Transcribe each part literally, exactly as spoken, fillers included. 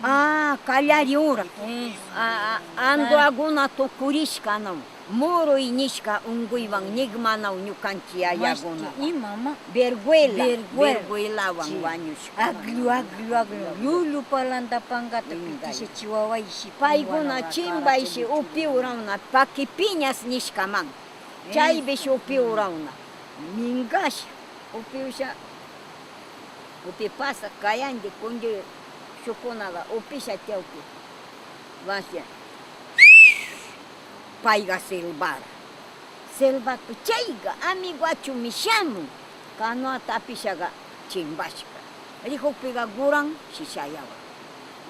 Ah, kallari ura. Eh, a- a- anduaguna tukurishka, no, muruy nishka unguywan nigmanaw ñukanchi yayaguna. Verguela, verguelawan wañushka. Aglu aglu aglu, llullu palanda pangata pitisha chiwawayshi. Payguna chimbayshi upi urawna pakipiñas nishkaman. Chaybish upi urawna mingash upi usha. Upi pasa kayanchi kunllu shukunaga upisha chawpi. Vasya payga silbara. Silbapi chayga amiguachumi shamun. Canoata apishaga chimbashka. Rikukpiga guran shishayawan.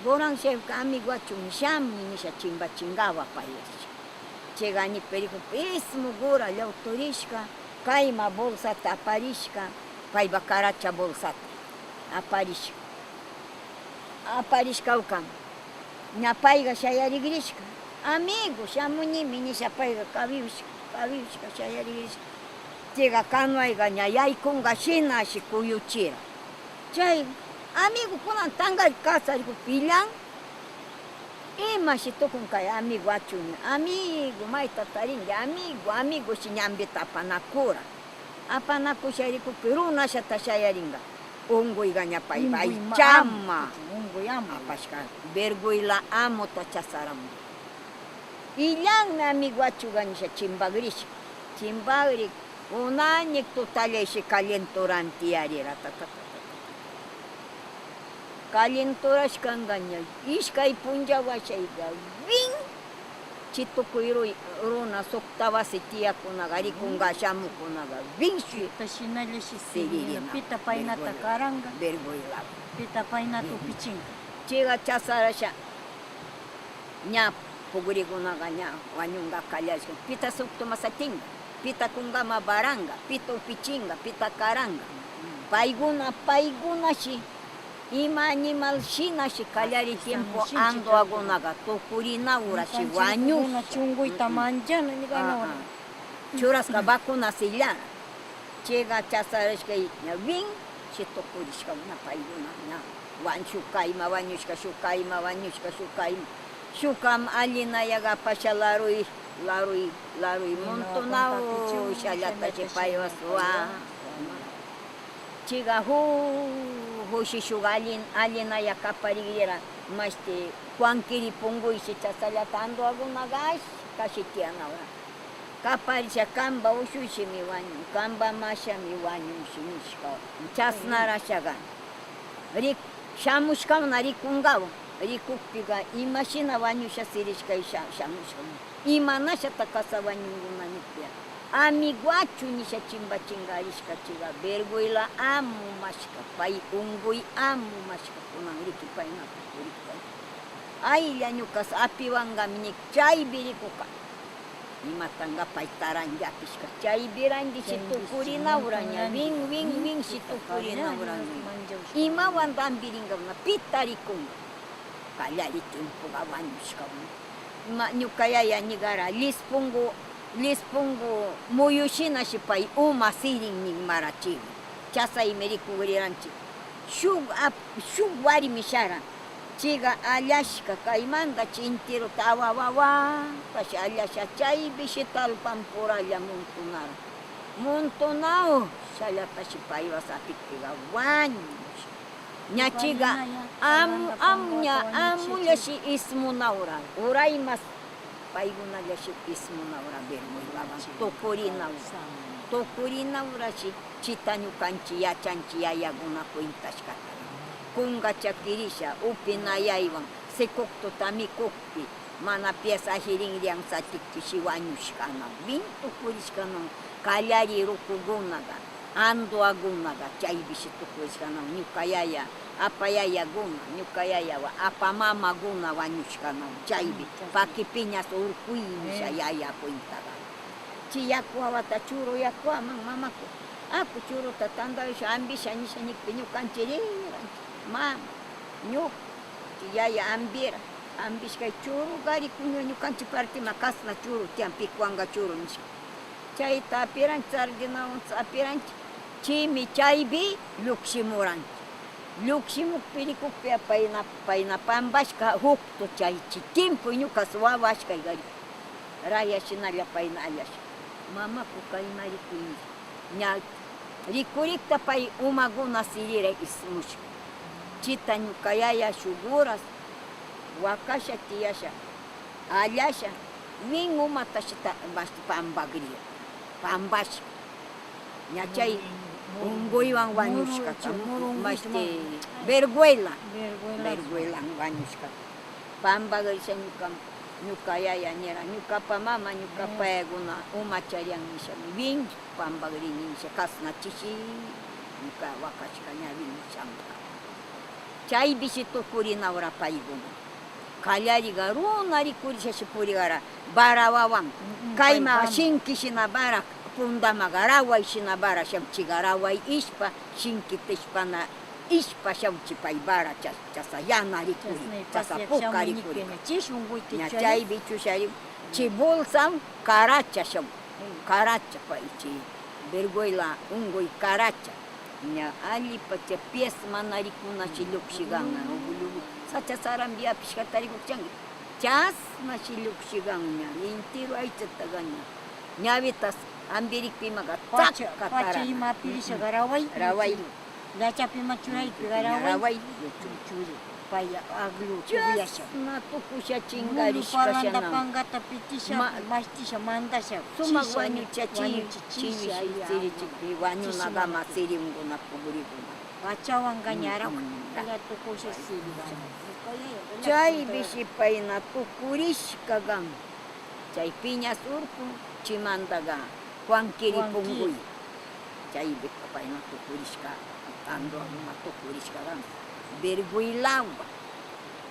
Guran shayka amiguachumi shamun nisha chimbachingawa payasha. Chayga ñipi rikukpi ismu gura llawturishka, kayma bolsata aparishka, paypa karacha bolsata aparishka. Aparishkawkan ña payga shayarigrishka. Amigo, shamuñimi nisha payga kawiushka, kawiushka shayarigrishka. Chayga canoayga ña yaykunga shina shi kuyuchira. Chay amigo kunan tangari kasarikupillan. Imashi tukun kay amigo achun? Amigo, mayta tarinki? Amigo, amigo shi ñambita apanakura. Apanakusha rikukpi runashata shayaringa. Unguygaña paypa aychama apashka. Verguila amuta chasaramun. Illanmi amigo achuga nisha chimbagrishka. Chimbagri unañik tutallayshi calenturan tiyarira. Calenturashkangaña ishkay punlla washayga win chitukuy ruy- runa sukta wasi tiyakunaga rikunga shamukunaga win shu- Pita shinalla sisiririna. Pita paynata karanga? Vergoylago. Pita paynata upichinga? Chiga chasarasha. Ña pugrikunaga ña wañunga kallarishka. Pita suktumasa tinga, pita kungama baranga, pita upichinga, pita karanga. Paykuna, paykunashi ima animal shinashi kallari tiempo anduakunaga tukurina urashi wañushka. Chunguyta manchana. Churaska vacuna sillara. Chayqa chasarashkay ña win, shi tukurishkam ña paykuna ña wan-, shuk kayma wañushka, shuk kayma wañushka, shuk kayma, shukam allinayaga pasha laruy, laruy, laruy montonawshallata chipaywas wan. Chayqa hu-, hushi shuk allin-, allinaya kaparigrira mashti Juan Quiri punguyshi chasallata anduakunaga ashka shitiyanawra. Kaparisha kanpa ushuyshimi wañun, kanpa mashami wañunshi nishpa. Chasnarashaga rik-, shamushkamna rikungawan, rikukpiga imashina wañusha sirishkay sha-, shamushkamna. Imanashata kasa wañunkuna nikpiya. Amiguachu nisha chimbachingarishka chiga, vergoyla amu mashka, pay unguy amu mashka, kunan riki paynata purikpay. Aylla ñukas apiwangami nik chaypi rikuka. Imatanga pay taranllapishka, chaypirangi shi tukurinawraña, win, win, win shi tukurinawraña. Imawan tambiringawna, pita rikunga? Kallari tiempoga wañushkawan. Ima, ñuka yaya ñigara, llispungu, llispungu muyushina shi pay uma sirin nin marachini. Chasaymi rikugriranchi. Shuk ap-, shuk warmi sharan. Chiga allashka, kaymanda chintiruta awa, awa, awa, pash allasha chaypi shi talpan puralla muntunara. Muntunaw, shallata shi paywas apikpiga wañush. Ña chiga amu, amu, ña amulla shi ismunawra, uraymas paykunalla shi ismunawra, vergüenzawan tukurinawra, tukurinawra shi chita ñukanchi yachanchi yayakuna cuentashkata. Kunga chakirisha, upinayaywan, sikuktutami kukpi, mana pies ahirinrian satikpi shi wañushkana, win tukurishkana, kallari rukukunaga. Anduakunaga chaypi shi tukurishkanaw ñuka yaya, apa yayakuna, ñuka yayawa, apa mamakuna wañushkanaw chaypi, pakipiñas urkuy nisha yaya cuentaga. Chay yaku wawata churu yakuwaman mamaku, aku churuta tandayusha ambisha nisha nikpi ñukanchi riranchi, mama, ñuka, chay yaya ambira, ambishkay churu gari kuñu ñukanchi partima kasna churu tiyan pikuanga churu nishka. Chayta apiranchi, sardinawan apiranchi, chimi chaypi lluqsimuranchi. Llukshimukpi rikukpiqa payna, payna pambashka huktu chaychi timpuy ñuqas wawa ashkay qari. Raya shinalla payna allasha. Mamaku kayma rikuy. Ña rikurikta pay umaguna sirira ismushka. Chita ñuka yaya shuk horas wakasha tiyasha, allasha, win umata shita mashti pambagri, pambashka. Ña chay unguywan wañushkata, mashti vergüenza, vergüenzawan wañushkata. Pambagrisha ñuka, ñuka yaya nira, ñuqapa mama, ñuqapa yayakuna uma chariyan nishami, win pambagri nisha kasna chishi, ñuqa wakashka ña win nishamta. Chaypishi tukurina hora paykuna. Qallariqa runa rikurishashi purigara vara wawan. Kayma shinki shina vara, pundama garaway shina vara, shamchi garaway ishpa, shinki tishpana ishpa, shamchi pay vara chas-, chasa yana rikuri, chasa puka rikuri. Ña chaypi chushari, chi bolsan karacha shaw, karacha pay chi vergüenza unguy karacha. Ña allipacha pies mana rikunashi lluqshiganqa, ugu lluqu sacha saranpi apishkata rikukchanki. Chasnashi lluqshiganña, entero aychataqa ña. Ñawitas ambirikpi imaqa pacha, tsaka pacha tarana. Ima apirishaqa raway, raway. Llachapima churaypiqa raway. Raway. Churi. Paya aglu chuyasha. Chasna tukusha chingarishkasha. Mulu paranda pangata pitisha, ma-, mashtisha, mandasha, sumaq chisha, wañucha, chi-, wañuchi, chiwi, chisha, siri, ya, chipi, wañunaga chisha, masiriunguna, pugriguna. Pachawan gañarak, mm, mm, ya. Tukusha siri, wañu. Chaypishi payna tukurishka gan. Chaypiña surkun, chimandaga Juan Quiri, Juan Quiri. Punguy. Chaypi payna tukurishka, tanduwan tukurishka gan. Vergüenzawan.